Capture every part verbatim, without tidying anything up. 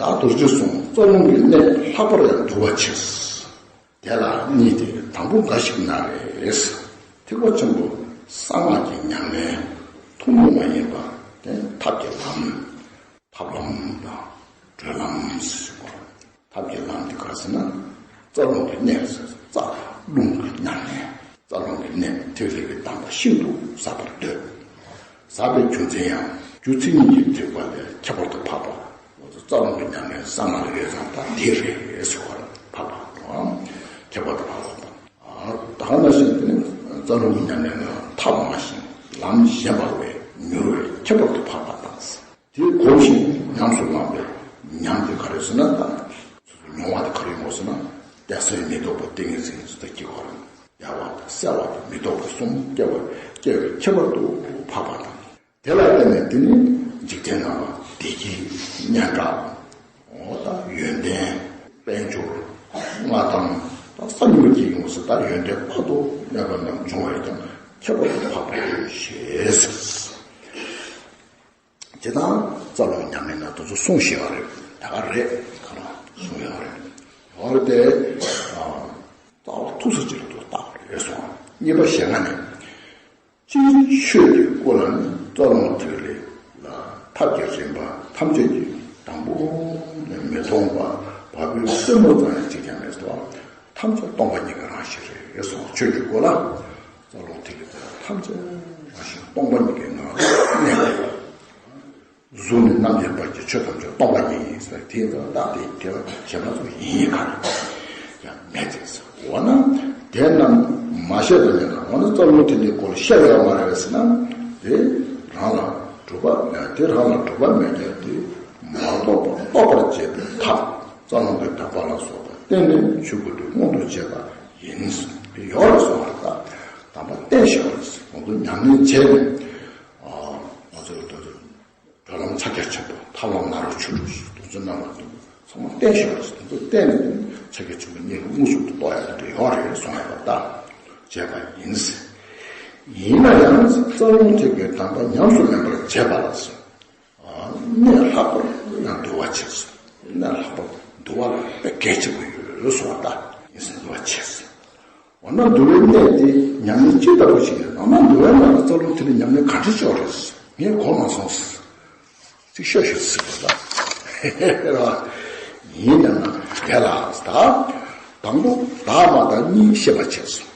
བདག་རྡོ་རྗེ་གསུམ་རྩ་རླུང་གི་གནད་ལྷག་པར་ཡང་བསྡུ་བར་བྱེད། དེ་ལ་གཉིས་ཏེ། དང་པོ་འགའ་ཞིག་ན་རེ། ཐེག་པ་ཆེན་པོ་གསང་སྔགས་ཀྱི་ཉམས་ལེན་ཐུན་མོང་མ་ཡིན་པ་དེ་ཐབས་ཀྱི་ལམ། ཐབས་ལམ་དང་གྲོལ་ལམ་ཞེས་པ། ཐབས་ཀྱི་ལམ་དེ་ག་ཟེར་ན། རྩ་རླུང་གི་གནད་ཟེར། རྩ་རླུང་གི་ཉམས་ལེན། རྩ་རླུང་གི་གནད་ཐིག་ལེ་གི་གདམས་པ་ཤིན་ཏུ་ཟབ་པར་འདོད། ཟབ་པའི་རྒྱུ་མཚན་ཡང་རྒྱུ་མཚན་ཉིད་ཀྱི་ཐེག་པ་ལས་ཁྱད་པར་དུ་འཕགས་པ། རྩ་རླུང་གི་ཉམས་ལེན་གསང་སྔགས་ལས་ཙམ་དང་དེ་རེད་ཟེར་བར་འཕགས་པ་དང་། ཁྱད་པར་དུ་འཕགས་པ་དང་། ད་ག་ནང་བཞིན་དེ་ནི་རྩ་རླུང་གི་ཉམས་ལེན་ལ་ཐབས་མང་ཞིང་ལམ་གཞན་པ་བས་མྱུར་བས་ཁྱད་པར་དུ་འཕགས་པ་དང་། དེ་གོམས་ཤིང་ཉམས་སུ་བླངས་པའི་ཉམས་དེ་ག་རེ་ཟེར་ན། ད་སོ་སོ་མྱོང་བ་དེ་ག་རེ་ཡོང་ཟེར་ན། གཏད་སོ་མི་ལྡོག་པ་ཏིང་ངེ་འཛིན་ཟེར་དེ་གི་གོ་ར། བདེ་བ་དང་གསལ་བ་དང་མི་ལྡོག་པ་གསུམ་སྐྱེ་བ་སྐྱེ་བའི་ཁྱད་པར་དུ་འཕགས་པ་དང་། དེ་ལ་བརྟེན་ནས་དེ་ནི་འཇིག་རྟེན་ནང་ལ་བདེ་སྐྱིད་སྙན་གྲགས། འོ་ད་ཡོན་ཏན། དཔལ་འབྱོར། མངའ་ཐང་། ད་ས་མྱུར་གྱི་ཡོངས་སུ་ད་ཡོན་ཏན་དཔག་ཏུ་མེད་པ་རྣམས་འབྱུང་བས་ཀྱང་ཁྱད་པར་དུ་འཕགས་པའི་ཞེས། ཇི་ལྟར་རྩ་རླུང་ཉམས་ལེན་ན་དེ་ཚོ་གསུངས་བཞག་པ་རེད། ད་ག་རེད། ག་རེ་གསུངས་ཡོད་རེད། ཡོད་རེད་དེ། རྩ་བ་ཐུགས་སུ་ཅི་རུ་ཏུ་བཏགས་པ་རེད་གསུངས། གཉིས་པ་ཞེ་ལྔ་ནས། སྤྱིར་ཆོས་ཀྱི་སྐོར་ལ་ནི་རྩ་རླུང་ཐིག་ལེ་ལ་ཐབས་ཀྱི་རིམ་པ་ཐམས་ཅད་ཀྱི་དང་པོ་ནས་མི་སྟོང་པ་བ་སྤུའི་རྩེ་མོ་ཙམ་ཡང་གཅིག་ཀྱང་མེད་སོ། ཐམས་ཅད་སྟོང་པ་ཉིད་ཀྱི་རང་བཞིན་རེད་གསུངས། ཆོས་ཀྱི་སྐོར་ལ་རྩ་རླུང་ཐིག་ལེ་དེ་ཐམས་ཅད་རང་བཞིན་སྟོང་པ་ཉིད་ཀྱི་ངང་ལ་གནས་པ། གཟུགས་ནས་རྣམ་རྒྱལ་བར་གྱི་ཆོས་ཐམས་ཅད་སྟོང་པ་ཉིད་ཡིན་ཟེར། དེ་ལྟར་བདག་དེ་དེ་བ་གཞན་པ་ཚོ་ཡིན་ཡིན་ག་རེ་ཡང་མེད་ཅེས་ཟེར། འོ་ན་དེ་རྣམས་མ་བཤད་པ་ཡིན་ན། འོ་ན་རྩ་རླུང་ཐིག་ལེའི་སྐོར་བཤད་ཡོད་མ་རེད་ཟེར་ན། དེ་རང་ལ་གྲུབ་པ་དེ་རང་ལ་གྲུབ་པ་མེད་ཀྱང་དེ་མ་རྟོགས་པ་རྟོགས་པར་བྱེད་པའི་ཐབས་རྩ་རླུང་གི་དག་པ་ལ་སོགས་པ་བསྟེན་ནས་ཆོས་སྐུ་དེ་མངོན་དུ་བྱེད་པ་ཡིན་ཟེར། དེ་ཡོད་རེད་གསུངས་པ་རེད། ད་དམ་པ་བསྟེན་ཞེས་པ་རེད་ཟེར། ང་ཚོ་ཉམས་ལེན་བྱས་ནས་ཨ་ང་ཚོ་ད་ཚོ། གྲོལ་ལམ་ཕྱག་རྒྱ་ཆེན་པོ། ཐབས་ལམ་ནཱ་རོ་ཆོས་དྲུག་ཟེར་དེ་ཚོ་རྣམ་པ་དེ་ཚང་མ་བསྟེན་ཞེས་པ་རེད་ཟེར། དེ་ཚོ་བསྟེན་ནས་ཕྱག་རྒྱ་ཆེན་པོ་གཉིས་ལ་མངོན་སུམ་དུ་རྟོགས་ཡག་དེ་འདྲ་ཡོད་རེད་གསུངས་ཡོད་པ་ལྟར་བྱས་པ་ཡིན་ཟེར། ཡིན་ན་ཡང་རྩ་རླུང་ཐིག་གི་དམ་པ་ཉམས་སུ་ལེན་པར་བྱེད་པ་ལ་ཟེར། གནད་ལྷག་པར་ཡང་བསྡུ་བར་བྱེད་ཟེར། གནད་ལྷག་པར་བསྡུ་བ་ལ་དཔེ་གལ་ཆེན་པོ་ཡོད་གསུངས་པ་ལྟར་ཡིན་ཟེར། བསྡུ་བར་བྱེད་ཟེར། འོ་ན་བསྡུ་བའི་གནད་དེ་ཉམས་ལེན་ཅི་ལྟ་བུ་ཞིག་ཡིན་ནམ། འོ་ན་བསྡུ་བའི་ནང་ལ་རྩ་རླུང་ཐིག་ལེ་ཉམས་ལེན་ག་འདྲ་ཅིག་ཡོད་རེད། ངས་གོ་མ་སོང་ཟེར། ཅིག་ཤོད་ཤོད་ཟེར་བ་ལ། ཡིན་ན་ན་དེ་ལ་ད། དང་པོ་བདག་མ་བདག་གཉིས་ཤེས་པར་བྱས་སོ།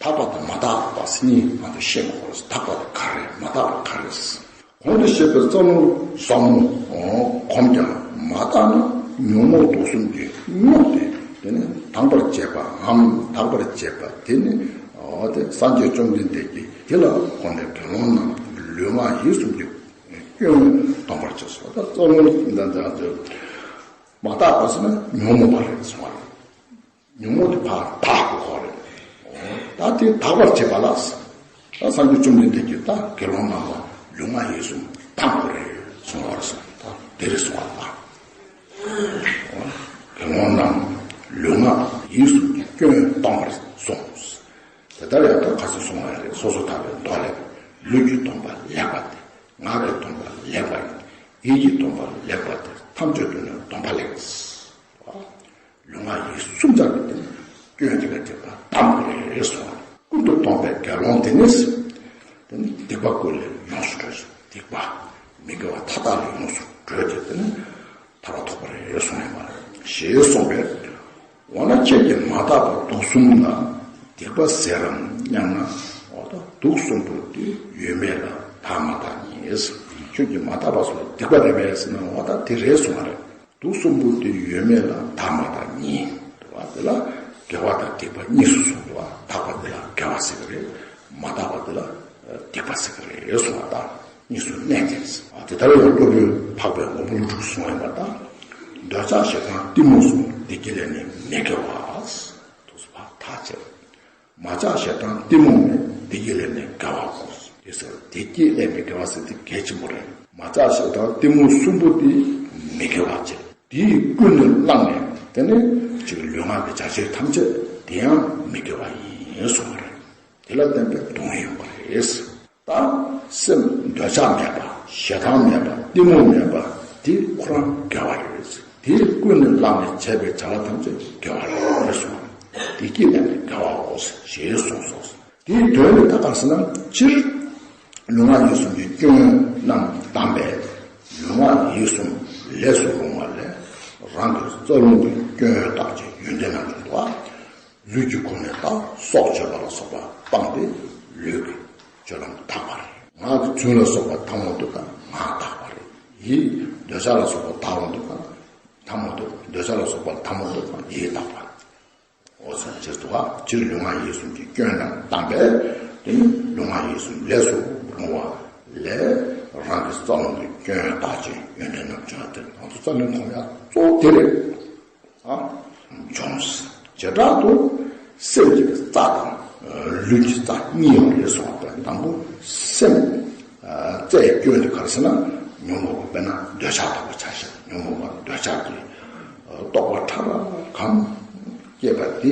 དག་པ་དང་མ་དག་པ་གཉིས་ང་ཚོས་ཤེས་དགོས་རེད། དག་པ་དེ་ག་རེ་རེད། མ་དག་པ་ག་རེ་རེད། གོང་དུ་བཤད་པའི་རྩ་རླུང་ཟབ་མོ་གོམས་ཀྱང་མ་དག་ན་ཉོན་མོངས་དུག་གསུམ་གྱིས་རྙོག་སྟེ། དེ་ནི་དམ་པར་བྱེད་པའམ་དག་པར་བྱེད་པ་དེ་ནི། འོ་དེ་སངས་རྒྱས་བཅོམ་ལྡན་འདས་ཀྱིས་དེ་ལ་དགོངས་ནས་དགེ་སློང་རྣམས་ལུས་ངག་ཡིད་གསུམ་གྱི་སྐྱོན་སྟོང་པར་བྱས་སོ། ད་རྩ་རླུང་འདི་འདི་མ་དག་པ་ཟེར་ན་ཉོན་མོངས་པ་རེད་གསུངས་པ་རེད། ཉོན་མོངས་དེ་ཕར་དག་དགོས་ཁོ་རེད། ད་དེ་དག་པར་བྱེད་པ་ལ། ད་སངས་རྒྱས་བཅོམ་ལྡན་འདས་ཀྱིས་ད་དགེ་སློང་རྣམས་ལ་ལུས་ངག་ཡིད་གསུམ་དག་དགོས་རེད་གསུངས་པ་རེད་ཟེར། ད་དེ་རེད་གསུངས་པ་ལ། དགེ་སློང་རྣམས་ལུས་ངག་ཡིད་གསུམ་གྱི་སྐྱོན་སྟོང་པར་གསུངས། དེ་ལྟར་ཡང་ད་ག་ཚོད་གསུངས་པ་རེད། སོ་སོར་ཐར་པའི་མདོ་ལས། ལུས་ཀྱི་སྡོམ་པ་ལེགས་པ་སྟེ། ངག་གི་སྡོམ་པ་ལེགས་པ་ཡིན། ཡིད་ཀྱི་སྡོམ་པ་ལེགས་པ་སྟེ། ཐམས་ཅད་དུ་ནི་སྡོམ་པ་ལེགས། ལུས་ངག་ཡིད་གསུམ་ཆར་གྱི་སྟེང་སྐྱོན་གྱི་ལས་སྒྲིབ་པ་དག་དགོས་རེད་གསུངས། ཀུན་ཏུ་སྟོང་པའི་དགེ་སློང་དེ་ནི། དེ་ནི་སྡིག་པ་ཀུན་ལས་ཡོངས་སུ་གྲོལ་ཞིང་། སྡིག་པ་མི་དགེ་བ་མཐའ་དག་ལས་ཡོངས་སུ་གྲོལ་ཏེ། དེ་ནི་ཐར་པ་ཐོབ་པ་རེད་གསུངས་ཡོད་པ་རེད། ཞེས་གསུངས་པས། འོ་ན་ཁྱེད་ཀྱིས་མ་དག་པ་དུག་གསུམ་ལ་སྡིག་པ་ཟེར་རམ་སྙམ་ན། འོ་ད་དུག་གསུམ་པོ་དེ་ཡོད་མེད་ལ་དག་མ་དག་གཉིས། ཁྱོད་ཀྱིས་མ་དག་པ་གསུམ་ལ་སྡིག་པ་རེད་པས་ཟེར་ན། འོ་ད་དེ་རེད་གསུངས་པ་རེད། དུག་གསུམ་པོ་དེ་ཡོད་མེད་ལ་དག་མ་དག་གཉིས། དེ་ལ་དགེ་བ་དང་སྡིག་པ་གཉིས་སུ་གསུངས་འདུག་པ། དག་པ་དེ་ལ་དགེ་བ་ཟེར་གི་རེད། མ་དག་པ་དེ་ལ་སྡིག་པ་ཟེར་གི་རེད་གསུངས་པ་དང་གཉིས་སུ་གནས་ཏེ། དེ་ལྟར་ཡང་སློབ་དཔོན་འཕགས་པའི་འོལ་པོ་ཀླུ་སྒྲུབ་གསུངས་ཡོད་པ་དང་། འདོད་ཆགས་ཞེ་སྡང་གཏི་མུག་གསུམ། བདེ་སྐྱིད་ལས་ནི་མི་དགེ་བ། དུ་སུ་བ་ཐག་བཅད། མ་ཆགས་ཞེ་སྡང་གཏི་མུག་མེད། བདེ་སྐྱིད་ལས་ནི་དགེ་བ་གོ། དེ་ཟེར་བདེ་སྐྱིད་ལས་མི་དགེ་བ་ཟེར་དེ་གལ་ཆེན་པོ་རེད། མ་ཆགས་ཞེ་སྡང་གཏི་མུག་གསུམ་པོ་དེ་མི་དགེ་བ་བྱེད། དེ་ཡི་ཀུན་ནས་བསླངས་ནས་དེ་ནི་ཅིག་ལུས་ངག་གི་བྱ་བྱེད་ཐམས་ཅད་དེ་ཡང་མི་དགེ་བ་ཡིན་གསུངས་པ་རེད། དེ་ལ་བརྟེན་པའི་སྡུག་བསྔལ་ཡོང་བ་རེད། ད་སེམས་འདོད་ཆགས་མེད་པ། ཞེ་སྡང་མེད་པ། གཏི་མུག་མེད་པ། དེ་ཁོ་རང་དགེ་བ་རེད། དེས་ཀུན་ནས་བསླངས་ནས་བྱས་པའི་བྱ་བ་ཐམས་ཅད་དགེ་བ་རེད་གསུངས། བདེ་སྐྱིད་ལྡན་པའི་དགེ་བའོ་ཞེས་གསུངས་སོ། དེའི་དོན་ནི་ད་ག་རེ་ཟེར་ན། སྤྱིར་ལུས་ངག་ཡིད་གསུམ་གྱི་སྐྱོན་རྣམས་བསྡམས་པས། ལུས་ངག་ཡིད་གསུམ་ལས་སུ་རུང་བ་ལས། རང་གི་རྩ་རླུང་གི་སྐྱོན་བརྟག་ཅིང་ཡོན་ཏན་རྣམས་བྱུང་དོ། ལུས་ཀྱི་ཁོངས་ནས་ད་སྲོག་གཅོད་པ་ལ་སོགས་པ་སྤངས་ཏེ་ལུས་ཀྱི་སྤྱོད་ལམ་དག་པ་རེད། ངག་གི་རྫུན་ལ་སོགས་པ་དག་མ་འདུག་ག་ངག་དག་པ་རེད། ཡིད་འདོད་ཆགས་ལ་སོགས་པ་དག་མ་འདུག་ག་དག་མ་འདུག་འདོད་ཆགས་ལ་སོགས་པ་དག་མ་འདུག་ག་ཡིད་དག་པ་རེད། འོ་ཟེར་ཅེས་སོ། སྤྱིར་ལུས་ངག་ཡིད་གསུམ་གྱི་སྐྱོན་རྣམས་བསྡམས་པས། དེ་ནི་ལུས་ངག་ཡིད་གསུམ་ལས་སུ་རུང་བ་ལས། རང་གི་རྩ་རླུང་གི་སྐྱོན་བརྟག་ཅིང་ཡོན་ཏན་རྣམས་བྱུང་བ་སྟེ། ང་ཚོ་རྩ་རླུང་ཁོམ་ཡག་གཙོ་བོ་དེ་རེད། ཨ། བྱུང་། བྱེ་བྲག་ཏུ་སེམས་ཀྱི་རྩ་དང་ལུས་ཀྱི་རྩ་གཉིས་ཡོད་རེད་གསུངས་པ་དང་། དང་པོ་སེམས་རྩའི་སྐྱོན་དེ་ག་རེ་ཟེར་ན། ཉོན་མོངས་པ། དཔེར་ན་འདོད་ཆགས་ལྟ་བུ་ཆ་བཞག་ཉོན་མོངས་པ་འདོད་ཆགས་ཀྱི་རྟོག་པ་ཕྲ་རགས་གང་སྐྱེས་པ་དེ་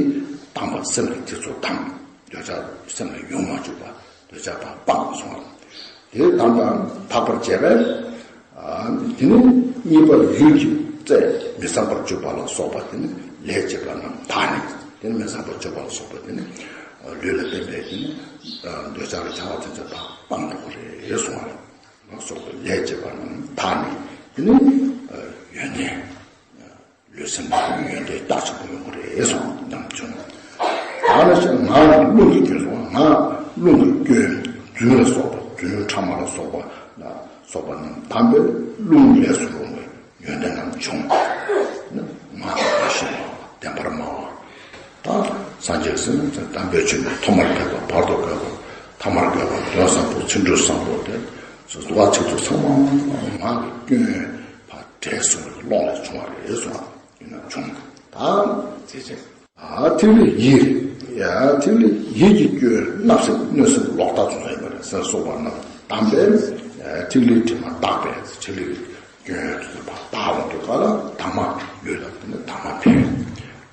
དང་པོ་སེམས་ཀྱི་ཐེ་ཚོམ་དང་འདོད་ཆགས་སེམས་ལ་ཡོང་མ་བཅུག་པ། འདོད་ཆགས་དང་སྤངས་སོང་བ། དེ་དང་དང་དག་པར་བྱས་པས། དེ་ནི་གཉིས་པ་ལུས་ཀྱི་རྩལ་མི་བསམ་པར་སྤྱོད་པ་ལ་སོགས་པ། དེ་ནི་ལས་བྱེད་པ་རྣམས་དག་ནས། དེ་ནི་མི་བསམ་པར་སྤྱོད་པ་ལ་སོགས་པ་དེ་ནི་ལུས་ལ་བརྟེན་པའི་དེ་ནི་འདོད་ཆགས་ལ་བྱ་བ་དེ་ཚོ་དག་སྤངས་འགྲོ་གི་རེད་གསུངས་པ་ལ་སོགས་པ། ལས་བྱེད་པ་རྣམས་དག་ནས། དེ་ནི་ཡོན་ཏན། ལུས་སེམས་ཀྱི་ཡོན་ཏན་རྒྱ་ཆེན་པོ་ཡོང་གི་རེད་གསུངས་པ་རྣམས་བྱུང་། ད་ནི་ཅིག་ངག་རླུང་གི་སྐྱོན་སོང་། ངག་རླུང་གི་སྐྱོན། རྫུན་ལ་སོགས་པ། རྫུན་ཕྲ་མ་ལ་སོགས་པ་ལ་སོགས་པ་རྣམས་བསྡམས་པས་རླུང་ལས་སུ་རུང་བའི་ཡོན་ཏན་རྣམས་བྱུང་། ནི་ངག་དང་ཞེས་པ་བདེན་པར་སྨྲ་བ། ད་སངས་རྒྱས་ཟེར་ན་དམ་པའི་ཆོས་ནི་ཐོག་མར་བསྐལ་པ། བར་དུ་བསྐལ་པ། ཐ་མར་བསྐལ་པ། དོན་བཟང་པོ། ཚིག་འབྲུ་བཟང་པོ། དེ་ཚོ་འདུལ་བ་ཚིག་རྩུབ་ཚང་མ་ངག་གི་སྐྱོན་ཕར་འདྲེས་སོང་བའི་ཀློང་ལ་བྱུང་བ་རེད་གསུངས་པ་ཡིན་ན་བྱུང་། ད་ཚེ་ཚེ། ཨ། ཐིག་ལེ་ཡིད། ཡ། ཐིག་ལེ་ཡིད་ཀྱི་སྐྱོན་བརྣབ་སེམས་གནོད་སེམས་ལོག་ལྟ་ཚོགས་ཡིན་པ་རེད་ཟེར་སོགས་པ་རྣམས་བསྡམས་པས། ཐིག་ལེའི་དྲི་མ་དག་པས། ཐིག་ལེ་ཡི་སྐྱོན་ཡོད་དུ་དག་འོང་དུས་ག་ལ་དྭངས་མ་ལུས་ལ་དེ་ནི་དྭངས་མ་འཕེལ།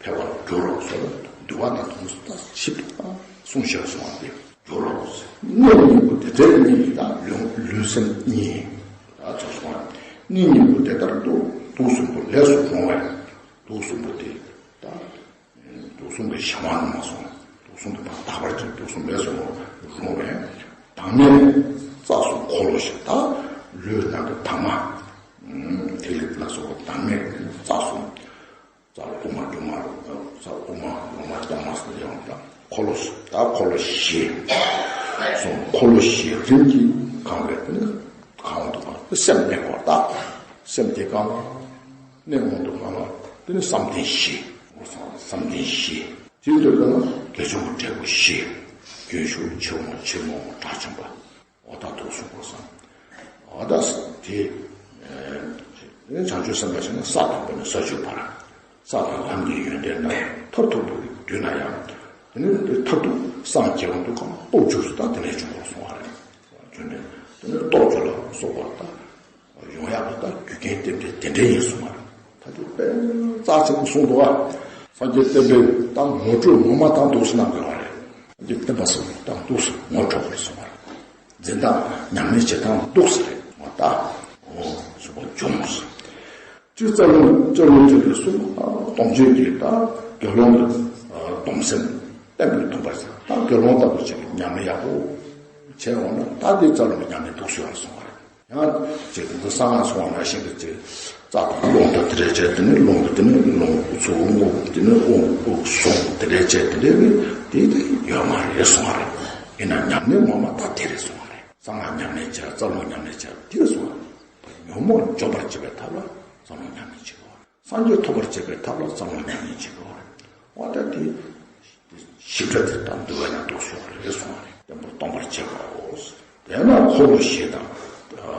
འཕེལ་བར་འགྱུར་རོ་ཟེར་ལ་འདུལ་བ་ནང་དུ་ད་ཞིབ་ཏུ་གསུངས་བཞག་སོང་བ་སྟེ། འགྱུར་རོ། གནས་གཉིས་པོ་དེ་ལྟར་གཉིས། ད་ལུས་ལུས་སེམས་གཉིས་ད་ཚོགས་སོང་བ། གནས་གཉིས་པོ་དེ་ལྟར་དུ་དུག་གསུམ་པོ་ལས་སུ་རུང་བས། དུག་གསུམ་པོ་དེ་ད། དུག་གསུམ་གྱི་གཞན་དབང་དུ་མ་སོང་། དུག་གསུམ་གྱི་བར་དག་པར་གྱུར། དུག་གསུམ་ལས་སུ་རུང་བས། དྭངས་མས་རྩ་གསུམ་འཁོར་ལོ་བཞི། ད་ལུས་ནང་གི་དྭངས་མ། ཐིག་ལེ་ལ་སོགས་པ་དྭངས་མས་རྩ་གསུམ། རྩ་དབུ་མ་དྲུག་མ་རུ། རྩ་དབུ་མ་ལོ་མ་སྟོང་མ་སུ་ཡང་དང་འཁོར་ལོ་བཞི། ད་འཁོར་ལོ་བཞི་གསུམ། འཁོར་ལོ་བཞི་རིམ་གྱིས་གང་བས་ནི་གང་དུ་གང་སེམས་གནས་པར་བརྟག་སེམས་དེ་གང་ལ། གནས་དབང་དུ་བླངས་ལ་དེ་ནི་བསམ་གཏན་བཞི། བསམ་གཏན་བཞི། དེ་འདོད་ལ་དགེ་སྦྱོང་གི་འབྲས་བུ་བཞི། རྒྱུན་ཞུགས་ཆེན་མོ་ཆེན་མོ་དྲག་ཆེན་པ། འོ་ད་དུག་གསུམ་པོ་བསམ། འོ་ད་དེ་བྱང་ཆུབ་སེམས་དཔའ་ཞིག་ནི་ས་དང་པོ་ནས་ས་བཅུ་བར། ས་དང་ལམ་གྱི་ཡོན་ཏན་རྣམས་མཐར་ཐུག་པའི་དུས་ན་ཡང་། དེ་ནི་དེ་མཐར་ཐུག་སངས་རྒྱས་པ་འདུག་གམ་སྟོབས་བཅུ་སུ་ད་དེ་ནས་བྱུང་བར་གསུངས་པ་རེད། རྒྱུ་ནི་དེ་ནི་སྟོབས་བཅུ་ལ་སོགས་པ་ད། ཡོང་ཡག་གི་ད་རྒྱུ་རྐྱེན་རྟེན་འབྲེལ་དེ་འདྲ་ཡིན་གསུངས་པ་རེད། ད་དེ་དཔེ་རྩ་ཆེན་པོ་གསུངས་འདུག་ཨ། སངས་རྒྱས་བསྟན་པའི་ད་ངོ་སྤྲོད་ངོ་མ་དང་འདུག་སེ་གནང་དགོས་པ་རེད། སངས་རྒྱས་བསྟན་པ་སོགས་དང་འདུག་སེ་ངོ་སྤྲོད་དགོས་གསུངས་པ་རེད། འཛིན་སྟངས་ཉམས་ལེན་བྱེད་སྟངས་འདུག་སེ་རེད། ངོ་ད་འོ་གསུངས་པ་བྱུང་སོང་། སྤྱིར་རྩ་རླུང་རྩ་རླུང་ཐིག་ལེ་གསུམ་སྟོང་ཆེན་གྱི་ད་དགེ་སློང་གི་སྡོམ་སེམས་བསྟན་པའི་མཐུན་པར་བྱ། ད་དགེ་སློང་ལྟ་བུ་ཅིག་ཉམས་ལེན་ཡག་པོ་བྱས་འོང་ན་ད་དེ་རྩ་རླུང་གི་ཉམས་ལེན་འདུག་སེ་ཡོང་སོང་བ་རེད། ཡང་ཅིག་འདི་གསང་སྔགས་སོང་བ་ནང་བཞིན་གྱི་ཅིག་རྩ་དང་རླུང་དང་དེ་འདྲ་བྱས། དེ་ནས་རླུང་གི་དེ་ནས་རླུང་དབུགས་ཚུགས་དབུགས་དབུགས་དེ་ནས་དབུགས་དབུགས་སོང་དེ་འདྲ་བྱས། དེ་འདྲ་བའི་དེ་དེ་ཡོད་མ་རེད་གསུངས་པ་རེད། ཡིན་ན་ཉམས་ལེན་ངོ་མ་ད་དེ་རེད་གསུངས་པ་རེད། གསང་སྔགས་ཉམས་ལེན་བྱས། རྩ་རླུང་ཉམས་ལེན་བྱས། དེ་རེད་གསུངས་པ་རེད། ཉོན་མོངས་འཇོམས་པར་བྱེད་པའི་ཐབས་ལ་རྩ་རླུང་ཉམས་ལེན་བྱེད་དགོས། སངས་རྒྱས་ཐོབ་པར་བྱེད་པའི་ཐབས་ལ་རྩ་རླུང་ཉམས་ལེན་བྱེད་དགོས། འོ་ད་དེ་ཞིབ་ཕྲ་དེ་དང་འདུལ་བ་ཡང་འདུག་སེ་ཡོད་རེད་གསུངས་པ་རེད། བརྟན་པོར་གཏོང་བར་བྱེད་པའོ། དེས་ན་འཁོར་ལོ་བཞི་དང་།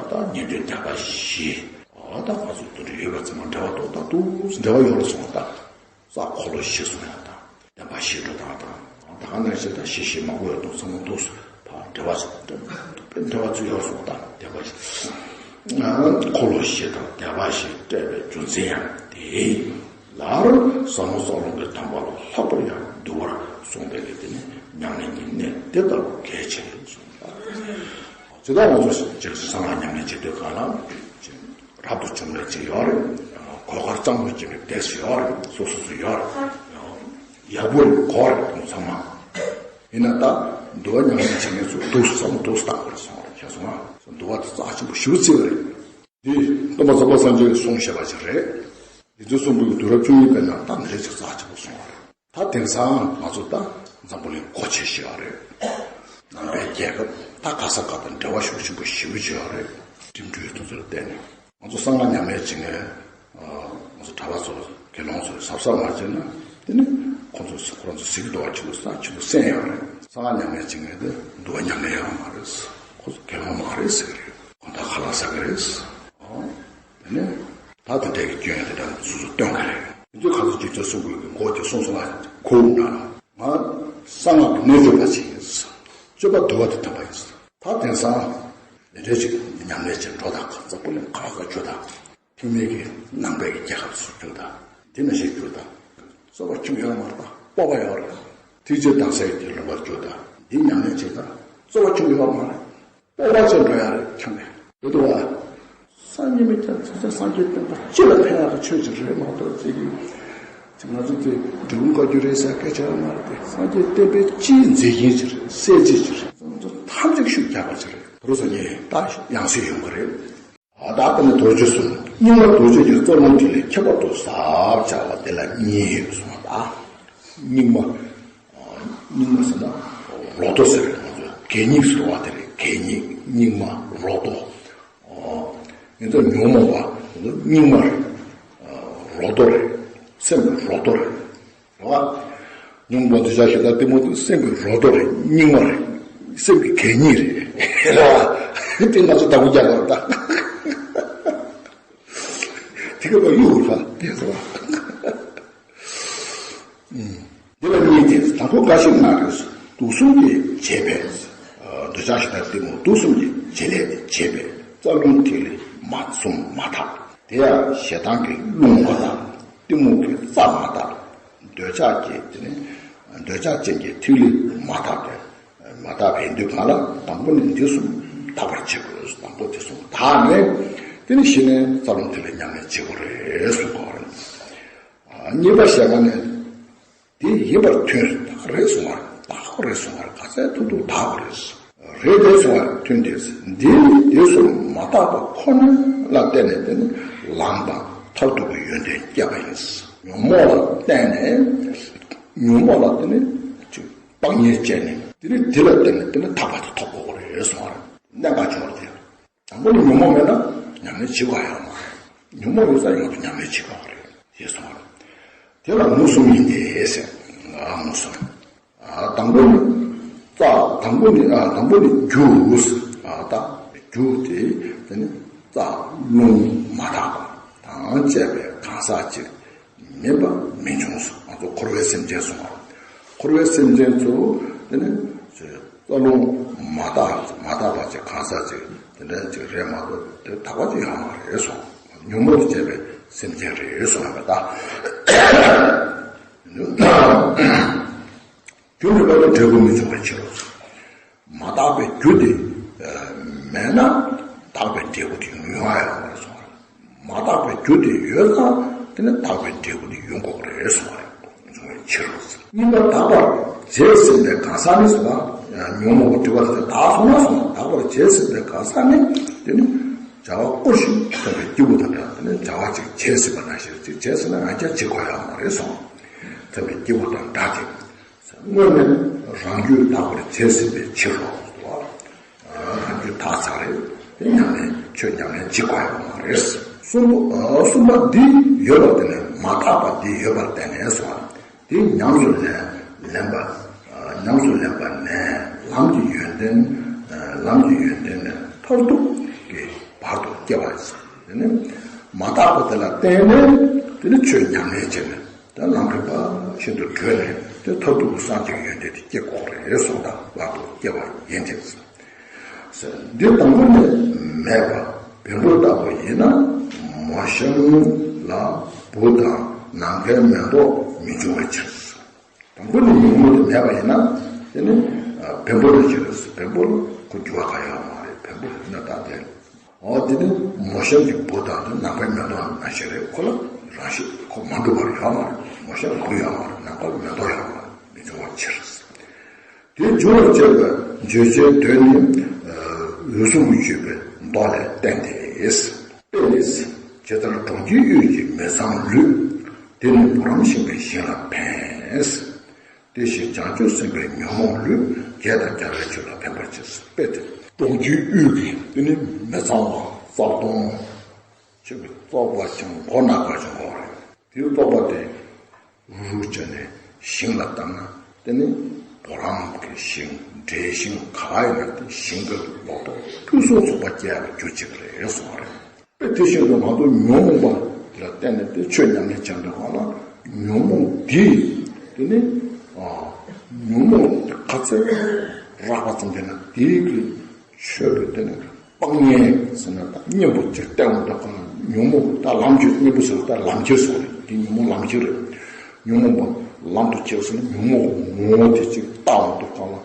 ད་ཉན་ཐོས་སྡེ་པ་བཞི། འོ་ད་ང་ཚོ་དེ་འདྲ་ཡོད་པ་ཚང་མ་འབྲེལ་བ་འདུག་ད་འདུག་འབྲེལ་བ་ཡོད་རེད་གསུངས་པ་ད། རྩ་འཁོར་ལོ་བཞི་གསུངས་ཡང་དང་། བསྟན་པ་བཤད་གྲོས་དང་དང་། ད་ག་ནང་བཞིན་ད་བཞི་བཞི་མང་པོ་ཡོད་དོ། ཚང་མ་འདུག་སེ་ཕར་འབྲེལ་བ་ཞིག་འབྲེལ་བ་ཚུལ་ཡོད་སོང་། ད་བསྟན་པ་ཞིག་འཁོར་ལོ་བཞི་དང་བསྟན་པ་བཞི་སྤྲད་པའི་རྒྱུ་མཚན་ཡང་དེ་ཡིན། ལར་ཟབ་མོ་རྩ་རླུང་གི་དམ་པ་ལ་ལྷག་པར་ཡང་འདུལ་བར་གསུངས་པའི་གི་དེ་ནི་ཉམས་ལེན་གྱི་གནད་དེ་ལྟ་བུ་གལ་ཆེ་རེད་གསུངས་པ། ཇི་ལྟར་ང་ཚོ་ཅིག་གསང་སྔགས་ཉམས་ལེན་བྱེད་དུས་གང་ལ་རབ་ཏུ་བྱུང་ལས་ཅིག་ཡོད་རེད། གོ་སྐབས་གཙང་པོ་ཅིག་ལ་བསྡད་སུ་ཡོད་རེད། སོ་སོ་སུ་ཡོད་རེད། ཡག་པོ་རེད། གོ་རེད། ཚང་མ་ཡིན་ན་ད་འདུལ་བ་ཉམས་ལེན་བྱེད་མཁན་ཚོ་འདུག་བསམ་འདུག་བཏང་དགོས་སོང་རེད། ཁྱེད་ཚོ་ང་འདུལ་བ་དེ་རྩ་ཆེན་པོ་ཞེ་པོ་བརྩི་བ་རེད། འདི་སྟོན་པ་ཚོགས་པ་སངས་རྒྱས་ཀྱིས་གསུངས་བཞག་པ་ཅིག་རེད། རྗེ་བཙུན་གསུམ་པོའི་དུས་རབས་བཅུ་གཉིས་པའི་ནང་ད་འདི་འདྲ་ཅིག་རྩ་ཆེན་པོ་གསུངས་པ་རེད། ད་དེང་སང་ང་ཚོ་ད་འཛམ་བུ་གླིང་སྒོ་ཕྱེ་བཞག་པ་རེད། ནང་པའི་རྒྱལ་ཁབ་ད་ག་ས་ག་དང་འབྲེལ་བ་ཤུགས་ཆེན་པོ་ཞེ་པོ་ཅིག་ཡོད་རེད། འགྲིམ་འགྲུལ་དེ་ཚོ་ལ་བརྟེན་ནས་ང་ཚོ་གསང་སྔགས་ཉམས་ལེན་བྱེད་མཁན། ང་ཚོ་གྲྭ་པ་ཚོ་དགེ་སློང་ཚོ་གཟབ་གཟབ་མ་བྱས་ན་དེ་ནི་ཁོང་ཚོ་ཁོ་རང་ཚོ་གཟིགས་འདུག་བ། ཁྱེད་ཚོ་ས་ཁྱེད་ཚོ་སེམས་ཡོད་རེད། གསང་སྔགས་ཉམས་ལེན་བྱེད་མཁན་དེ་འདུལ་བ་ཉམས་ལེན་ཡོད་མ་རེད། ཁོ་ཚོ་དགེ་སློང་མ་རེད་ཟེར་གི་རེད། དགོང་དག་ཁ་ལག་ཟ་གི་རེད། ཨོ། དེ་ནས་ད་དེ་འདྲའི་སྐྱོན་དེ་འདྲ་སོ་སོ་སྟོན་གི་རེད། དེ་ཚོའི་ཁ་ཚོ་རྗེ་བཙུན་གསུམ་པོའི་མགོ་དེ་གསུངས་སོང་ལ་ཁོ་འུ་འདྲ་ལ་ང་གསང་སྔགས་ཀྱི་རྣལ་འབྱོར་པ་ཞིག་ཡིན། སྤྱོད་པ་འདུལ་བ་དེ་ཐོན་པ་ཡིན། ད་དེང་སང་དེ་འདྲའི་ཅིག་ཉམས་ལེན་བྱེད་འགྲོ་དང་ཁ་ཚ་པོ་ལེན་ཁ་ཁ་བཅུ་དང་། ཐེག་དམན་གྱི་ནང་པའི་རྒྱལ་ཁབ་སུ་བསྒྱུར་དང་། འདི་ན་ཞིག་བསྒྱུར་དང་། རྩོལ་བ་ཆུང་ཡོད་མ་རེད། སྤོབས་པ་ཡོད་རེད། ཐེག་ཆེན་དྭངས་གསལ་གྱི་ལུང་པར་བསྒྱུར་དང་། འདི་ཉམས་ལེན་བྱེད་དང་། རྩོལ་བ་ཆུང་ཡོད་མ་རེད། སྤོབས་པ་ཆེ་འགྲོ་ཡ་རེད་ཁྱོད་ནས། ཡོད་དོ་བ། སངས་རྒྱས་མི་ཁྱབ་ཚེ་ཚེ་སངས་རྒྱས་བསྟན་པ་སྤྱི་ལ་ཕན་ཡག་གི་ཆོས་ཅིག་རེད་མ་གཏོགས་ཅིག་གིས་ང་ཚོ་དེ་འབྲས་བུ་བཀའ་བརྒྱུད་རེད་ཟེར་སྐད་ཆ་ཡོད་མ་རེད་དེ། སངས་རྒྱས་བསྟན་པའི་སྤྱིའི་མཛེས་རྒྱན་ཅིག་རེད། གསལ་བྱེད་ཅིག་རེད། ང་ཚོ་ཐམས་ཅད་ཤུགས་རྒྱག་པ་ཅིག་རེད། བུ་རུ་སངས་རྒྱས་ད་ཡང་སྲིད་ཡོང་གི་རེད། ཨ་ད་ལྟ་ནི་རྡོ་རྗེ་གསུམ། རྙིང་མ་རྡོ་རྗེ་གི་རྩ་རླུང་དེ་ལས་ཁྱད་པར་དུ་ཟབ་བྱ་བ་དེ་ལ་གཉིས་ཡོད་གསུངས་པ། རྙིང་མ། རྙིང་མ་ཟེར་ན་རོ་ཏོ་ཟེར་བའི་ང་ཚོ་གད་སྙིགས་ཟེར་བ་དེ་རེད། གད་སྙིགས། རྙིང་མ། རོ་ཏོ། ཨོ། ཡིན་ཙང་ཉོན་མོངས་པ་རྙིང་མ་རེད། རོ་ཏོ་རེད། སེམས་ཀྱི་རོ་ཏོ་རེད། རེད་བ། ཉོན་མོངས་པ་འདོད་ཆགས་ཞེ་སྡང་གཏི་མུག་དེ་སེམས་ཀྱི་རོ་ཏོ་རེད། རྙིང་མ་རེད། སེམས་ཀྱི་གད་སྙིགས་རེད། རེད་བ། དེ་ང་ཚོ་བདག་པོ་རྒྱག་དགོས་རེད་ད། དེ་ག་པར་གཡུག་རེད་བ། དེ་ཚོ་བ། འདི་ལ་གཉིས་ཏེ། དང་པོ་འགའ་ཞིག་ན་རེ། དུག་གསུམ་གྱི་བྱེད་པས། འདོད་ཆགས་ཞེ་སྡང་གཏི་མུག་དུག་གསུམ་གྱི་བྱེད་ལས་ཏེ་བྱེད་པས་རྩ་རླུང་ཐིག་ལེ་མ་གསུམ་མ་དག། དེ་ཡང་ཞེ་སྡང་གི་རླུང་མ་དག། གཏི་མུག་གི་རྩ་མ་དག། འདོད་ཆགས་ཀྱི་དེ་ནི་འདོད་ཆགས་ཅན་གྱི་ཐིག་ལེ་མ་དག་པས། མ་དག་པའི་དུས་གང་ལ་དང་པོ་ནི་འདི་གསུམ་དག་པར་བྱེད་དགོས། དང་པོ་འདི་གསུམ་དག་ནས་དེ་ནི་གཞི་ནས་རྩ་རླུང་ཐིག་ལེ་ཉམས་ལེན་བྱེད་དགོས་རེད་གསུངས་པ་རེད། གཉིས་པ་ཞེས་པ་ནི། དེ་ཡིན་པར་ཐོན། དག་རེད་གསུང་བར། དག་པོ་རེད་གསུང་བར། ག་ཚད་ཐུབ་ཐུབ་དག་པོ་རེད། རེད་དེ་གསུང་བར་ཐོན་ཏེ། འདི་ནི་དེ་གསུམ་མ་དག་པ་ཁོ་ན་ལ་བརྟེན་ནས་དེ་ནི་ལམ་དང་མཐར་ཐུག་གི་ཡོན་ཏན་སྐྱེས་པ་ཡིན། ཉོན་མོངས་ལ་བརྟེན་ནས། ཉོན་མོངས་ལ་དེ་ནི་ཅིག་དཔག་ཉེས་བྱས་ནས་དེ་ནི་དེ་ལ་བརྟེན་ནས་དེ་ནི་ཐར་པ་དེ་ཐོབ་དགོས་རེད་གསུང་བར་གནད་འགག་ཆེ་བ་དེ། དང་པོ་ནི་ཉོན་མོངས་མེད་ན་ཉམས་ལེན་བྱེད་དགོས་ཡོད་མ་རེད། ཉོན་མོངས་ཡོད་ཙང་ཡོད་དུ་ཉམས་ལེན་བྱེད་དགོས་རེད་ཞེས་གསུངས་པ་རེད། དེ་ལ་མུ་གསུམ་ཡིན་ཏེ་ཟེར། ཨ་མུ་གསུམ། ཨ་དང་པོ་ནི་རྩ། དང་པོ་ནི་ཨ་དང་པོ་ནི་རྒྱུ། ཨ་ད་རྒྱུ་དེ་དེ་ནི་རྩ་རླུང་མ་དག་པ་དང་བཅས་པའི་གང་ཟག་ཅིག་མེད་པ་མི་འབྱུང་གསུངས། ང་ཚོ་འཁོར་བའི་སེམས་ཅན་གསུངས་པ། འཁོར་བའི་སེམས་ཅན་ཚོ་དེ་ནི་རྩ་རླུང་མ་དག་མ་དག་པ་ཅིག་གང་ཟག་ཅིག་དེ་འདྲ་ཅིག་རེད་མ་གཏོགས་དེ་དག་པ་ཅིག་ཡོད་མ་རེད་གསུངས། ཉོན་མོངས་ཀྱིས་བཅད་པའི་སེམས་ཅན་རེད་གསུངས་པ་ད། རྒྱུ་མེད་པ་ལ་འབྲས་བུ་མི་འབྱུང་བའི་ཕྱིར་རོ། མ་དག་པའི་རྒྱུ་དེ་མེད་ན་དག་པའི་འབྲས་བུ་དེ་ཡོང་ཡ་ཡོད་མ་རེད་གསུངས་པ་རེད། མ་དག་པའི་རྒྱུ་དེ་ཡོད་ཙང་དེ་ནི་དག་པའི་འབྲས་བུ་དེ་ཡོང་དགོས་པ་རེད་གསུངས་པ་རེད། འབྱུང་བའི་ཕྱིར་རོ། གཉིས་པ་དག་པར་བྱས་ཟིན་པའི་གང་ཟག་ནི་ཟེར་བ། ཉོན་མོངས་པ་སྒྲིབ་པ་དེ་དག་སོང་ན་སོང་། དག་པར་བྱས་ཟིན་པའི་གང་ཟག་ནི་དེ་ནི་བྱ་བ་བསྐུལ་ཞིང་ཐོན་པའི་སྐྱེས་བུ་དང་འདྲ། དེ་ནི་བྱ་བ་ཅིག་བྱས་ཟིན་པ་ནང་བཞིན་ཅིག་བྱས་ཟིན་ན་ང་རྒྱལ་བྱེད་དགོས་ཡོད་མ་རེད་གསུངས། ཐོན་པའི་སྐྱེས་བུ་དང་འདྲ་སྟེ། དངོས་ནི་རང་རྒྱུད་དག་པར་བྱས་ཟིན་པའི་ཕྱིར་རོ། རང་རྒྱུད་དག་ཚར་རེད། དེ་ཉམས་ལེན་ཆོས་ཉམས་ལེན་བྱེད་དགོས་ཡོད་མ་རེད། གསུམ་པ་གསུམ་པ་འདི་ཡོད་པར་བརྟེན་ནས་མ་དག་པ་འདི་ཡོད་པར་བརྟེན་ནས་སོ། དེ་ཉམས་སུ་ལེན་ལེན་པ། ཉམས་སུ་ལེན་པ་ནས་ལམ་གྱི་ཡོན་ཏན། ལམ་གྱི་ཡོན་ཏན་ནི་མཐར་ཐུག་གི་བར་དུ་སྐྱེ་བ་ཡིན། དེ་ནི་མ་དག་པ་དེ་ལ་བརྟེན་ནས་དེ་ནི་ཆོས་ཉམས་ལེན་བྱས་ནས། དེ་ལམ་རིམ་པ་བཞིན་དུ་བགྲོད་ནས་དེ་མཐར་ཐུག་གི་སངས་རྒྱས་ཀྱི་ཡོན་ཏན་དེ་སྐྱེ་དགོས་རེད་གསུངས་དང་བར་དུ་སྐྱེ་བ་ཡིན་ཏེ། འདི་དང་པོ་ནས་མེད་པ་བེམ་པོ་ལྟ་བུ་ཡིན་ན་མོ་གཤམ་ལ་བུ་དང་ནམ་མཁའི་མེ་ཏོག་མི་འབྱུང་བའི་ཕྱིར། དང་པོ་ནས་ཉོན་མོངས་དེ་མེད་པ་ཡིན་ན་དེ་ནི་བེམ་པོ་ལ་ཕྱིར། བེམ་པོ་ལ་ཁོ་འགྱུར་བ་གང་ཡང་ཡོད་མ་རེད། བེམ་པོ་ཡིན་ན་ད་དེ། འོ་དེ་ནི་མོ་གཤམ་གྱི་བུ་དང་དེ་ནམ་མཁའི་མེ་ཏོག་ནང་བཞིན་རེད། ཁོ་ལ་ རང་བཞིན་ཁོ་མ་གྲུབ་པར་ཡོད་མ་རེད། ངོ་ཤེས་ལ་ལུས་ཡོད་མ་རེད། ནམ་མཁའ་ལ་མེ་ཏོག་ཡོད་མ་རེད། མི་འབྱུང་བའི་ཕྱིར། དེ་འབྱུང་བར་བྱེད་པའི་བརྗོད་བྱའི་དོན་ནི། འོད་སྲུང་གི་བརྗོད་པའི་མདོ་ལས་བསྟན་ཏེ། དཔེ་ནི། ཇི་ལྟར་གྲོང་ཁྱེར་དབུས་ཀྱི་མི་ཚངས་ལུས། དེ་ནི་བུ་རམ་ཤིང་པའི་ཞིང་ལ་ཕན། དེ་བཞིན་བྱང་ཆུབ་སེམས་དཔའི་ཉོན་མོངས་ལུས། དགེ་དང་རྒྱལ་བའི་ཆོས་ལ་ཕན་པར་བྱེད། དཔེ་དེ། གྲོང་ཁྱེར་དབུས་ཀྱི་དེ་ནི་མི་ཚངས་པ་རྩ་ལྟུང་། ཆོས་ཀྱི་བཙོག་པ་ཞིག་མགོ་ནག་པ་ཞིག་མགོ་རེད། དེའི་བཙོག་པ་དེ་རུག་རུག་བྱས་ནས་ཞིང་ལ་བཏང་ན། དེ་ནི་བུ་རམ་གྱི་ཞིང་འབྲས་ཞིང་ག་ཡིན་ན་དེ་ཞིང་གི་ལོ་ཏོག་ཕུན་སུམ་ཚོགས་པ་སྐྱེ་ཡག་གི་རྒྱུ་བྱེད་ཀྱི་རེད་གསུངས་པ་རེད། དཔེ་དེ་བཞིན་དུ་ང་ཚོ་ཉོན་མོངས་པ་དེ་ལ་བརྟེན་ནས་དེ་ཆོས་ཉམས་ལེན་བྱས་འདུག་ག་ལ། ཉོན་མོངས་འདི་དེ་ནི་ཨ་ཉོན་མོངས་ག་ཚད་རགས་པ་ཙམ་དེ་ན་དེའི་གི་ཆོས་ལ་བརྟེན་ནས་སྤང་གཉེན་ཟེར་ན་ད་གཉེན་པོ་ཅིག་བསྟེན་འོང་དུས་གང་ལ་ཉོན་མོངས་ད་ལམ་གྱི་གཉེན་པོ་ཟེར་བ་ད་ལམ་ཁྱེར་སོང་རེད། དེ་ཉོན་མོངས་ལམ་ཁྱེར་རེད། ཉོན་མོངས་པ་ལམ་དུ་ཁྱེར་སོང་ན་ཉོན་མོངས་ངོ་བོ་དེ་ཅིག་བལྟ་འོང་དུས་གང་ལ།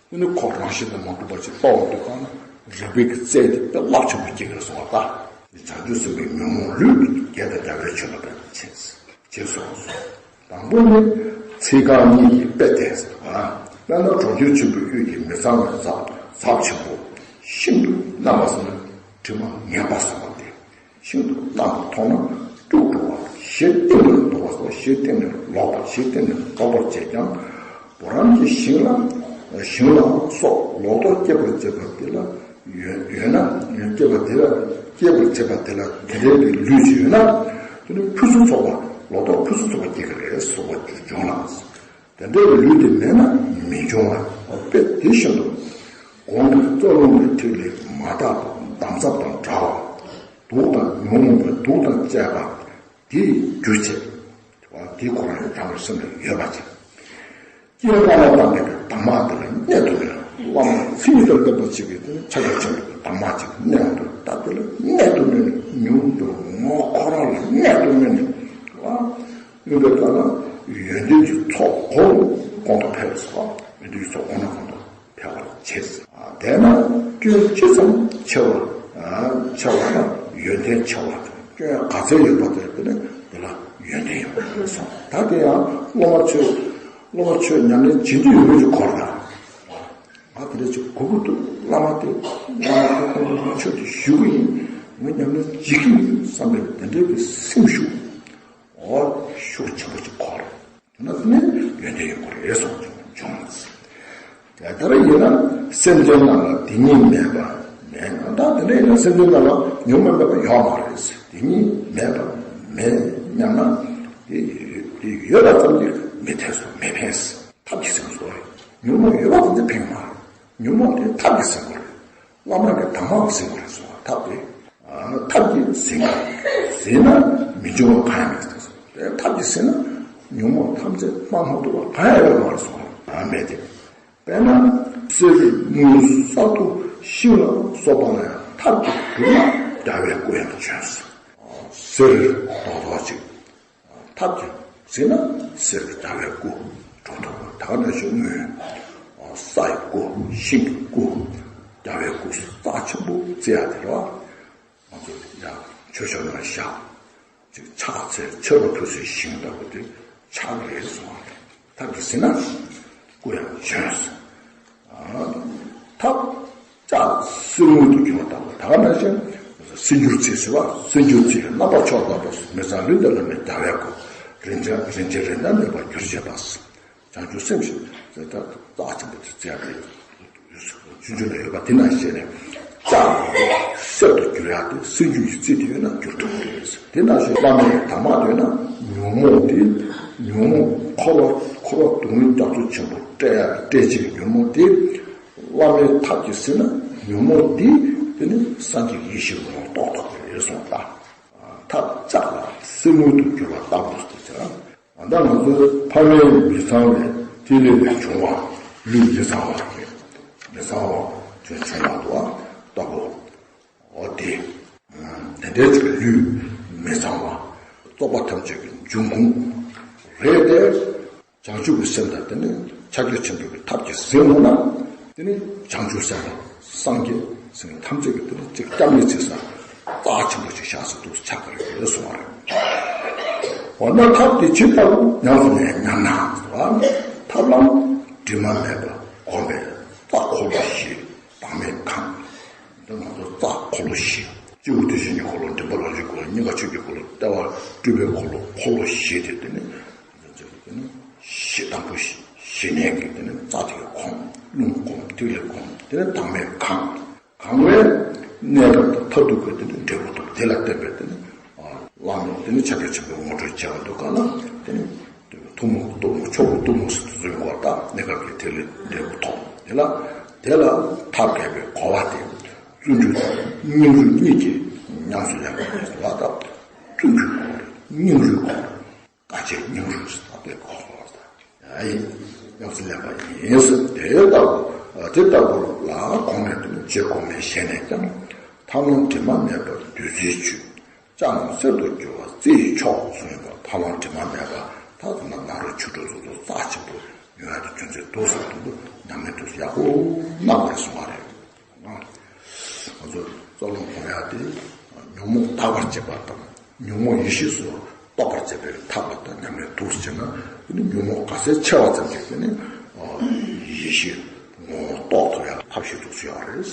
དེ་ནི་ཁོ་རང་བཞིན་དུ་མ་གྲུབ་པ་ཅིག་བལྟ་འོང་དུས་གང་ལ་རིག་པའི་གི་རྩལ་དེ་དཔེ་རླབས་ཆེན་པོ་སྐྱེ་གི་རེད་གསུངས་པ་ད། བྱང་ཆུབ་སེམས་དཔའི་ཉོན་མོངས་ལུས་དགེ་དང་རྒྱལ་བའི་ཆོས་ལ་ཕན་པར་བྱེད། ཅེས་གསུངས་སོ། དང་པོ་ནི་ཚིག་རྐང་གཉིས་ཀྱི་དཔེ་དེ་ཟེར་བ། དཔེར་ན་གྲོང་ཁྱེར་ཆེན་པོའི་དབུས་ཀྱི་མི་ཚངས་པའི་ཚབ་ཚབས་ཆེན་པོ་ཤིན་ཏུ་རྣམ་པ་ཟེར་ན་དྲི་མ་ངན་པ་ཟེར་བ་སྟེ། ཤིན་ཏུ་རྣམ་པར་མཐོང་ན་སྐྱུག་བྲོ་བ། ཞེ་གཏིང་ནས་ལྡོག་པ་སོགས་ཞེ་གཏིང་ནས་ལོག་པ་ཞེ་གཏིང་ནས་ལྡོག་པར་བྱེད་ཀྱང་། བུ་རམ་གྱི་ཞིང་ལ་ཞིང་ལ་སོགས་ལོ་ཏོག་སྐྱེ་བར་བྱེད་པ་དེ་ལ། ཡོད་ཡོད་ན་ཡོད་སྐྱེ་བ་དེ་ལ་སྐྱེ་བར་བྱེད་པ་དེ་ལ་དེ་འདྲའི་གི་ལུས་ཅིག་ཡོད་ན། དེ་ནི་ཕུན་སུམ་ཚོགས་པ་ལོ་ཏོག་ཕུན་སུམ་ཚོགས་པ་སྐྱེ་གི་རེད་གསུངས་པ་བྱུང་ལ། དེ་འདྲའི་གི་ལུས་དེ་མེད་ན་མི་འབྱུང་བ་དཔེ་དེ་བཞིན་དུ། གོང་གི་རྩ་རླུང་གི་ཐིག་ལེ་མ་དག་པ་འདམ་རྫབ་དང་འདྲ་བ། དུག་དང་ཉོན་མོངས་པའི་དུག་དང་བཅས་པ་དེའི་རྒྱུ་བྱེད། དེ་ཁོ་རང་ཡང་རང་གི་སེམས་ལ་ཡོད་པ་ཅིག་རྐྱེན་བླ་མ་བཏང་མཁན་གྱི་གདམས་ངག་དེ་ལ་གནད་དུ་མེད། བླ་མ་མཚན་ཉིད་དང་ལྡན་པ་ཅིག་གིས་དེ་ནི་ཕྱག་རྒྱ་ཆེན་པོའི་གདམས་ངག་ཅིག་གནད་དུ་ད་དེ་ལ་གནད་དུ་མེད་ནས་ཉུང་དུ་ངོ་ཁོ་རང་ལ་གནད་དུ་མེད་ནས་ཨ་ཡོད་པའི་བླ་མ་ཡོན་ཏན་གྱི་ཚོགས་གོང་དུ་འཕེལ་སོ། ཡོན་ཏན་གྱི་ཚོགས་གོང་ནས་གོང་དུ་འཕེལ་བར་བྱེད། དེས་ན་སྐྱོན་ཅི་ཙམ་ཆེ་བ་ཆེ་བ་དང་ཡོན་ཏན་ཆེ་བ་དང་སྐྱོན་ག་ཚད་ཡོད་པ་དེ་དེ་ནི་དེ་ལ་ཡོན་ཏན་ཡོད་པར་གསུངས། ད་དེ་ཡང་སློབ་མ་ཚོས་སློབ་མ་ཚོས་ཉམས་ལེན་བྱེད་རྒྱུ་ཡོད་མེད་ཀྱི་སྐོར་དང་། ང་དེ་འདྲ་ཅིག་གོ་གི་འདུག་བླ་མ་དེ་བླ་མ་དེ་ཁོང་ཚོ་ཆོས་དེ་ཞུ་གི་ཡིན། ངས་ཉམས་ལེན་བྱེད་ཀྱི་ཡིན་བསམ་པའི་དེ་འདྲའི་གི་སེམས་ཤུགས་འོ་ཤུགས་ཆེན་པོ་ཅིག་འཁོར། དེ་ན་དེ་ནས་ཡོན་ཏན་ཡོད་དགོས་རེད་གསུངས་བྱུང་། དེ་ལྟར་ཡིན་ན་སེམས་ཅན་རྣམས་ལ་དེ་གཉིས་མེད་པ་མེད་ན། ད་དེ་འདྲ་ཡིན་ན་སེམས་ཅན་རྣམས་ལ་ཉོན་མོངས་མེད་པ་ཡོད་མ་རེད། དེ་གཉིས་མེད་པ་མེད་སྙམ་ན་དེ་དེ་ཡོད་པ་ཙམ་གྱིས་མི་ཐེ་ཚོམ་མི་ཕན། ཐབས་ཀྱིས་ཟིན་དགོས་རེད། ཉོན་མོངས་ཡོད་པ་ཙམ་གྱིས་ཕན་མ་རེད། ཉོན་མོངས་དེ་ཐབས་ཀྱིས་ཟིན་དགོས་རེད། བླ་མ་གི་གདམས་ངག་གིས་ཟིན་དགོས་རེད་གསུངས་པ། ཐབས་དེ་ཐབས་ཀྱིས་ཟིན་དགོས། ཟིན་ན་མི་འབྱུང་བ་གང་ཡང་མེད་ཟེར། དེ་ཐབས་ཀྱིས་ཟིན་ན་ཉོན་མོངས་ཐམས་ཅད་སྤང་མ་ཐུབ་པ་གང་ཡང་ཡོད་མ་རེད་གསུངས་པ། མེད་དེ། དཔེར་ན་གསེར་དངུལ་ས་རྡོ་ཤིང་ལ་སོགས་པ་ལ་ཡང་ཐབས་ཀྱིས་བསྒྲུབས་ན་རྒྱལ་བའི་སྐུ་ཡང་བྱོན། གསེར་རྡོག་རྡོག་ཅིག་ཐབས་ཀྱིས་ཟིན་ན་གསེར་གྱི་རྒྱལ་བའི་སྐུ་འགྲུབ་ཐུབ། ད་ག་ནང་བཞིན་དངུལ་ས་ཡི་སྐུ་ཤིང་གི་སྐུ་རྒྱལ་བའི་སྐུ་རྩ་ཆེན་པོ་བརྩི་ཡ་དེ་རེད་བ། ང་ཚོ་ཡང་ཆོས་ཕྱོགས་ནང་བཞག་ཅིག་ཕྱག་འཚལ་ཕྱི་རུ་ཕུལ་སའི་ཞིང་ལྟ་བུ་དེ་ཕྱག་རེད་གསུངས་པ་རེད། ཐབས་ཀྱིས་ཟིན་ན་སྐུ་ཡང་བྱོན། ཐབས་ལྕགས་ལ་གསེར་དངུལ་དུ་གྱུར་པ་ལྟ་བུ། ད་ག་ནང་བཞིན་གསེར་འགྱུར་རྩི་ཟེར་བ། གསེར་འགྱུར་རྩི་རྣམ་པར་ཕྱོགས་ལྟ་བུ། མི་ཚངས་ལུས་འདི་ལ་ནི་རྒྱལ་བའི་སྐུ། རིན་ཆེན་རིན་ཆེན་རིན་ཐང་མེད་པར་གྱུར་ཅེས་པ། བྱང་ཆུབ་སེམས་ཤིང་ཟེར་ད་རྩ་ཆེན་པོ་དེ་བཙལ་ཏེ་ཆུང་ཆུང་ལ་ཡོད་པ་དེ་ནང་བཞིན་ནས་ལྕགས་ལ་གསེར་དུ་གྱུར་ཡག་དེ་གསེར་འགྱུར་གྱི་རྩི་དེ་ཡོད་ན་འགྱུར་ཐུབ་ཀྱི་རེད། དེ་ནང་བཞིན་བླ་མའི་གདམས་ངག་དེ་ཡོད་ན་ཉོན་མོངས་དེ་ཉོན་མོངས་འཁོར་བ་འཁོར་བ་སྡུག་བསྔལ་རྒྱ་མཚོ་ཆེན་པོ་བསྐྲད་བསྐྲད་བྱེད་ཀྱི་ཉོན་མོངས་དེ། བླ་མའི་ཐབས་ཀྱིས་ཟིན་ན་ཉོན་མོངས་འདི་དེ་ནི་སངས་རྒྱས་ཡེ་ཤེས་ངོ་བོར་རྟོགས་ཐུབ་པ་རེད་གསུངས་པ། ཐབས་ལྕགས་ལ་གསེར་དངུལ་དུ་གྱུར་པ་ལྟ་བུ་ཟེར་ཏེ། ད་ང་ཚོའི་ཕ་མའི་མི་ཚངས་པའི་ཐིག་ལེ་ལས་བྱུང་བ་ལུས་མི་ཚངས་པ་རེད། མི་ཚངས་པ་ཅན་བྱུང་བ་འདུག་པ་ལྟ་བུ། འོ་དེ། དེ་འདྲའི་ཅིག་ལུས་མི་ཚངས་པ། བཙོག་པ་ཐམས་ཅད་ཀྱི་འབྱུང་ཁུངས་རེད་དེ། བྱང་ཆུབ་ཀྱི་སེམས་དང་དེ་ནི་ཕྱག་རྒྱ་ཆེན་པོའི་ཐབས་ཀྱིས་ཟིན་འོང་ན། དེ་ནི་བྱང་ཆུབ་སེམས་དཔའ་སངས་རྒྱས་ཟེར་མཁན་ཐམས་ཅད་ཀྱིས་དེ་ནི་ཅིག་སྐྱབས་གནས་བརྩི་ས་རྩ་ཆེན་པོ་ཅིག་བཞག་ས་འདུག་ཆགས་ཀྱི་རེད་གསུངས་པ་རེད། འོ་ན་ཐབས་དེ་ཇི་ལྟ་བུ་ཉམས་སུ་ལེན་སྙམ་ན་ཟེར་བ། ཐབས་ལམ་དྲི་མ་མེད་པ་སྒོམ་པའི་རྩ་འཁོར་ལོ་བཞི། བདག་མེད་ཁམས། འདི་ང་ཚོ་རྩ་འཁོར་ལོ་བཞི། སྤྱི་བོ་དེ་བཞིན་གྱི་འཁོར་ལོ། མགྲིན་པ་རང་བཞིན་འཁོར་ལོ། སྙིང་ག་ཆོས་ཀྱི་འཁོར་ལོ། ལྟེ་བ་སྤྲུལ་པའི་འཁོར་ལོ། འཁོར་ལོ་བཞི་དེ་དེ་ནི་དེ་ནི་བཞི་དང་པོ་བཞི་བཞི་ནས་ཀྱི་དེ་ནི་རྩ་དེ་གི་གོམས། རླུང་གོམས། ཐིག་ལེ་གོམས། དེ་ནི་བདག་མེད་ཁམས། གང་བའི་གནས་སྐབས་དང་མཐར་ཐུག་གི་དེ་ནི་འབྲས་བུ་ཐོབ། དེ་ལ་བརྟེན་པའི་དེ་ནི་བླ་མ་དེ་ནི་ཕྱག་རྒྱ་ཆེན་པོས་ངོ་སྤྲོད་བྱས་པ་འདུག་ག་ལ། དེ་ནི་ཐུན་མོང་གི་སྟོབས་མོ་མཆོག་གི་སྟོབས་མོ་ཟེར་དུ་གསུངས་པ་དང་། གནས་སྐབས་ཀྱི་ཐིག་ལེ་འབྲས་བུ་ཐོབ། དེ་ལ་དེ་ལ་ཐབས་མཁས་པའི་གོ་བ་དེ་བརྩོན་འགྲུས་དང་སྙིང་རུས་གཉིས་ཀྱིས་ཉམས་སུ་ལེན་པ་ཡིན་ཟེར་བ་དང་། བརྩོན་འགྲུས་དགོས་རེད། སྙིང་རུས་དགོས་རེད། དཀའ་སྤྱད་སྙིང་རུས་སུ་དག་པའི་གོ་འཕང་ལ་ཡིན། ཉམས་སུ་ལེན་པ་ཡིན་ཟེར། དེ་ལྟ་བུ་དེ་ལྟ་བུ་ལ་གོང་ནས་དེ་ནི་རྗེ་གོང་མའི་ཞལ་ནས་ཀྱང་ཐབས་ལམ་དྲི་མ་མེད་པ་བདུད་རྩིའི་ཆུ། ལྕགས་ལམ་གསེར་དུ་འགྱུར་བ་རྩི་ཡི་མཆོག་གསུངས་ཡོད་པ། ཐབས་ལམ་དྲི་མ་མེད་པ་ད་ལྟ་ན་ནཱ་རོའི་ཆོ་འཕྲུལ་ཚོགས་གཙོ་རྩ་ཆེན་པོ་ཡོང་ཡ་དེ་རྒྱུ་མཚན་འདུག་ཟེར་དུས་ཉམས་ལེན་དུས་ཡག་པོ་གནང་བ་རེད་གསུངས་པ་རེད། ང་ཚོ་རྩ་རླུང་སྒོམ་ཡག་དེ་ཉོན་མོངས་དག་པར་བྱེད་པ་དང་ཉོན་མོངས་ཡེ་ཤེས་སུ་རྟོགས་པར་བྱེད་པའི་ཐབས་ལ་ད་ཉམས་ལེན་འདུག་ཟེར་ན། དེ་ནི་ཉོན་མོངས་ག་ཚད་ཆེ་བ་ཙམ་གྱིས་དེ་ནི་ཡེ་ཤེས་ངོ་བོ་རྟོགས་ཐུབ་ཡག་ཐབས་ཤེས་འདུག་ཟེར་ཡག་རེད།